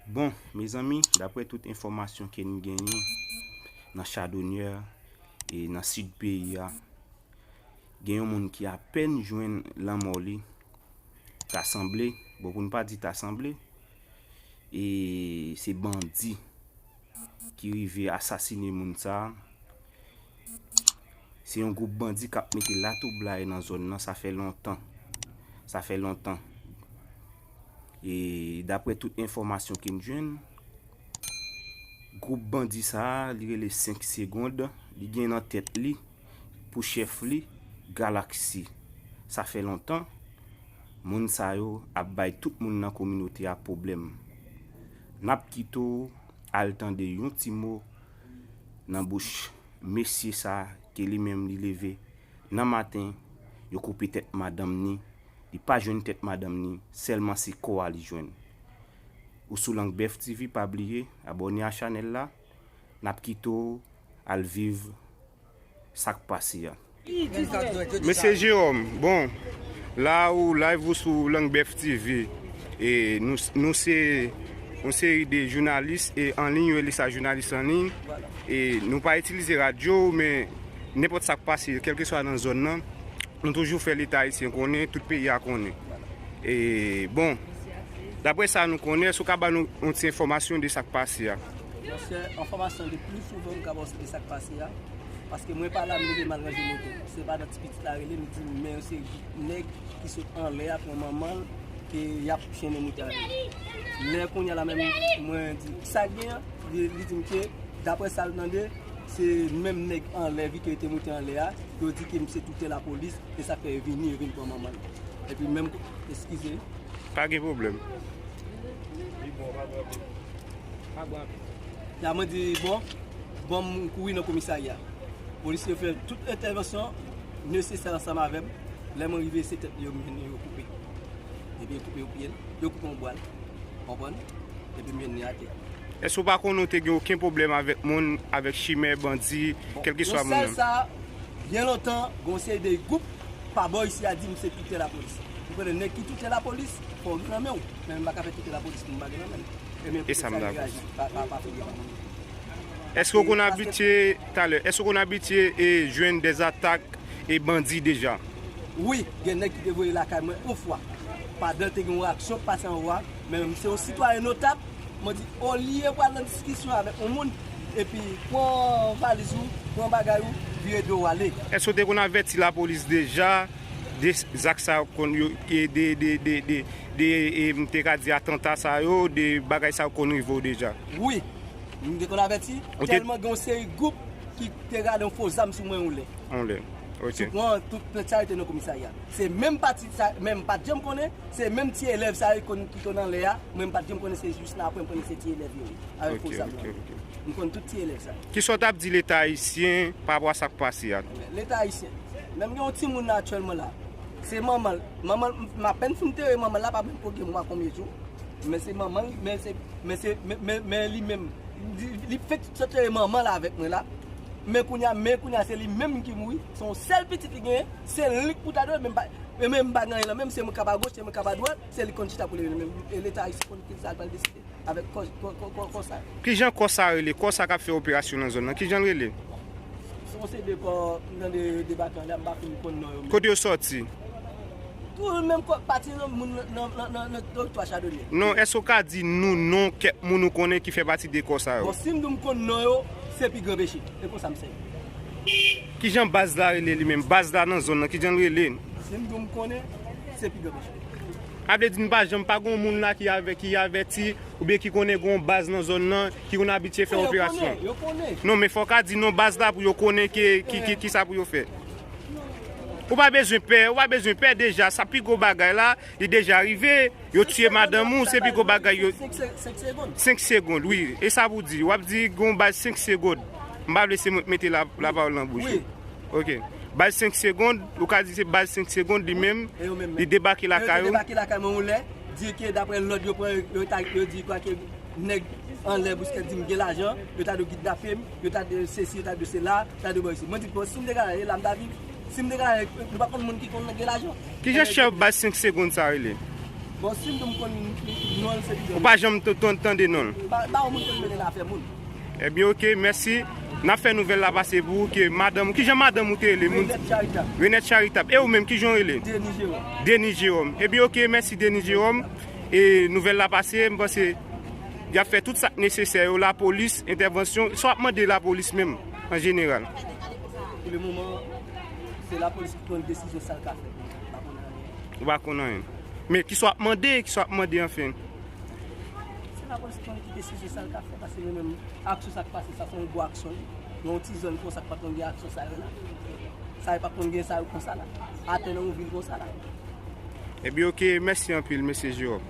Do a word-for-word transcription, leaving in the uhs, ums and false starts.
Bon, mezanmi, daprè tout enfòmasyon ke n genyen nan Chadonyè e nan sid peyi a, gen yon moun ki apèn jwenn lanmò li. Ta sanble, bon, pou n pa di ta sanble, e se bandi ki rive asasine moun sa a. Se yon gwoup bandi k ap mete latwoublay nan zòn nan, sa fè lontan. Sa fè lontan. E daprè tout enfòmasyon ke n jwenn, gwoup bandi sa a, li rele Senk Segond, li gen nan tèt li, pou chèf li, Galaksi. Sa fè lontan, moun sa yo ap bay tout moun nan kominote a pwoblèm. N ap kite w al tande yon ti mo nan bouch mesye sa a, ke li menm li leve nan maten, yo koupe tèt madanm ni, li pa jwenn tèt madanm ni, sèlman se kò a li jwenn. Ou sou Lang Bèf T V, pa bliye abòne a chanèl la, n ap kite w al viv sa k pase a. Mesye Jerome, bon, la ou live ou sou Lang Bèf T V, e nou, nou se yon seri de jounalis e an liy, yo rele sa jounalis an liy, e nou pa itilize radyo, men nenpòt sa k pase, kèlkeswa nan zòn nan, nou toujou fè Leta ayisyen konnen, tout peyi a konnen. E, bon, daprè sa nou konnen, èske w ka ban nou yon ti enfòmasyon de sa k pase a? Monchè, enfòmasyon de pli souvan m ka ba w se de sa k pase a. Paske mwen pa la, m leve m al ranje moto. Se madan ti pitit la rele m, li di m, men yon seri nèg ki sot anlè a pran manman l, ke y ap chennen moute avè l. Lè kounye a la menm, mwen di, "Kisa k gen an?" Li, li di m ke, daprè sa l tande, se menm nèg anlè, vi ke yo te moute anlè a, yo di ke misye toutè lapolis, e sa fè yo vini, yo vin pran manman l. Epi menm, eskize. Pa gen pwoblèm. Ya mwen di, bon, bon, m kouri nan komisarya. Polisye yo fè tout entèvansyon nesesè ansanm avè m. Lè mwen rive, se tèt li yo m jwenn yo koupe. Epi yo koupe yo pye l, yo koupe yon bwa l. Konprann? Epi m jwenn li atè. Èske w pa konnen w te gen okenn pwoblèm avèk moun, avèk chimè, bandi, kèlkeswa moun nan? Bon, yon sèl sa, byen lontan, gen yon seri de gwoup pa bò isi a di m se toutè lapolis. Ou konnen nèg ki toutè lapolis, fò w gen nan men w. Men m pa ka fè toutè lapolis pou m pa gen nan men l. Ebyen, e sa m dakò. Pa, pa, pa fè pa moun. Èske w konn abitye, talè, èske w konn abitye e jwenn dèzatak e bandi deja? Wi, gen nèg ki te voye lakay mwen yon fwa. Pandan te gen yon aksyon k pase anwo a, men se yon sitwayen notab, mwen di, olye w al nan diskisyon avèk yon moun, epi pran valiz ou, pran bagay ou, vire do w ale. Èske w te konn avèti lapolis deja de zak sa yo konn yo, e de, de, de, de, de, e, m te ka di atanta sa yo, de bagay sa yo konn rive w deja? Wi, m te konn avèti, tèlman gen yon seri gwoup ki te rale yon fo zam sou mwen yon lè. Yon lè, ok. Sou pran tout plent sa yo te nan komisarya. Se menm pati sa, men m pa t janm konnen, se menm ti elèv sa yo konn, ki konn anlè a, mwen m pa t janm konnen, se jis nan apre m konnen se ti elèv yo ye, avèk fo zam nan. M konn tout ti elèv sa yo. Kisa w t ap di Leta ayisyen pa rapò a sa k pase a? Leta ayisyen, menm gen yon timoun la aktyèlman la, se manman l, manman l, m apèn fin tere manman l la, pa menm poko gen mwa konbyen jou, men se manman l, men se, men se, men, men, men li menm, li, li fenk sot tere manman l avèk mwen la, men kounye a, men kounye a se li menm ki mouri, se yon sèl pitit li genyen, se li k pou ta dwe, men m pa, men, men m pa gen anyen la, menm se mwen k ap agoch, se mwen k ap adwat, se li k konn chita pou li menm, e Leta ayisyen konn ki sa l pral deside avèk kò, kò, kò, kò, kò sa. Kijan kò sa rele? Kò sa k ap fè operasyon nan zòn nan, kijan l rele? Se yon seri de kò nan de, de batay la, m pa fin konn non yo. Kote yo sòti? Tou menm kò, pati nan moun nan, nan, nan, nan, nan teritwa Chadonyè. Non, èske w ka di nou non kèk moun ou konnen ki fè pati de kò sa yo? Bon, si m di w m konn non yo, se pi gran peche. E konsa m sèvi. Kijan baz la rele li menm? Baz la nan zòn nan, kijan l rele? Si m di w m konnen, se pi gran peche. A vle di n pa janm pa gen yon moun la ki avè, ki avèti oubyen ki konnen gen yon baz nan zòn nan, ki konn abitye fè operasyon? Yo konnen, yo konnen. Non, men fò w ka di non baz la pou yo konnen ki, ki, ki, ki sa pou yo fè. Ou pa bezwen pè, ou pa bezwen pè deja, sa pi gwo bagay la, li deja rive, yo tiye madanm ou, se pi gwo bagay yo. Senk, senk, senk segonn. Senk segonn, wi. E sa pou di, w ap di gen yon baz senk segonn. M pa vle se mwen k mete la, lapawòl nan bouch ou. Wi. Ok. Baz senk segonn, ou ka di se baz senk segonn li menm, e yo menm, li debake lakay ou. Yo debake lakay mwen yon lè, di ke daprè lòd yo pran, yo ta, yo di kwa ke nèg anlè bouskèt di m gen lajan, yo ta dwe kidnape m, yo ta dwe sesi, yo ta dwe sela, yo ta dwe bò isi. Mwen di, bon, si m te ka la, e la m ta viv. Si m te ka la, nou pa konn moun ki konn gen lajan. Kijan chèf baz senk segonn sa rele? Bon, si m di m konn non l, se li Ou pa janm t- t- tande non l. Ba ba ou moun ki mennen afè moun. Ebyen, oke, mèsi. N ap fè nouvèl la pase pou ou ke madanm ou. Kijan madanm ou te rele? Moun- Renette Charitab. Renette Charitab. E ou menm, kijan w rele? Denis Jérôme. Denis Jérôme. Ebyen, oke, mèsi Denis Jérôme. E nouvèl la pase, m panse y ap fè tout sa k nesesè yo, lapolis, entèvansyon. Sa w ap mande lapolis menm, an jeneral? Pou le moman, se lapolis ki pran desizyon sa l ka fè. Pa konnen anyen. Ou pa konn anyen. Men ki sa w ap mande, ki sa w ap mande anfen? Se lapolis ki pran ki desizyon sa l ka fè, paske mwen menm, aksyon sa k pase, sa se yon gwo aksyon. Nan yon ti zòn konsa k pa t konn gen aksyon sa yo la. Sa yo pa t konn gen sa yo konsa la. Atè nan yon vil konsa la. Ebyen, oke, mèsi anpil, mesye Jérôme.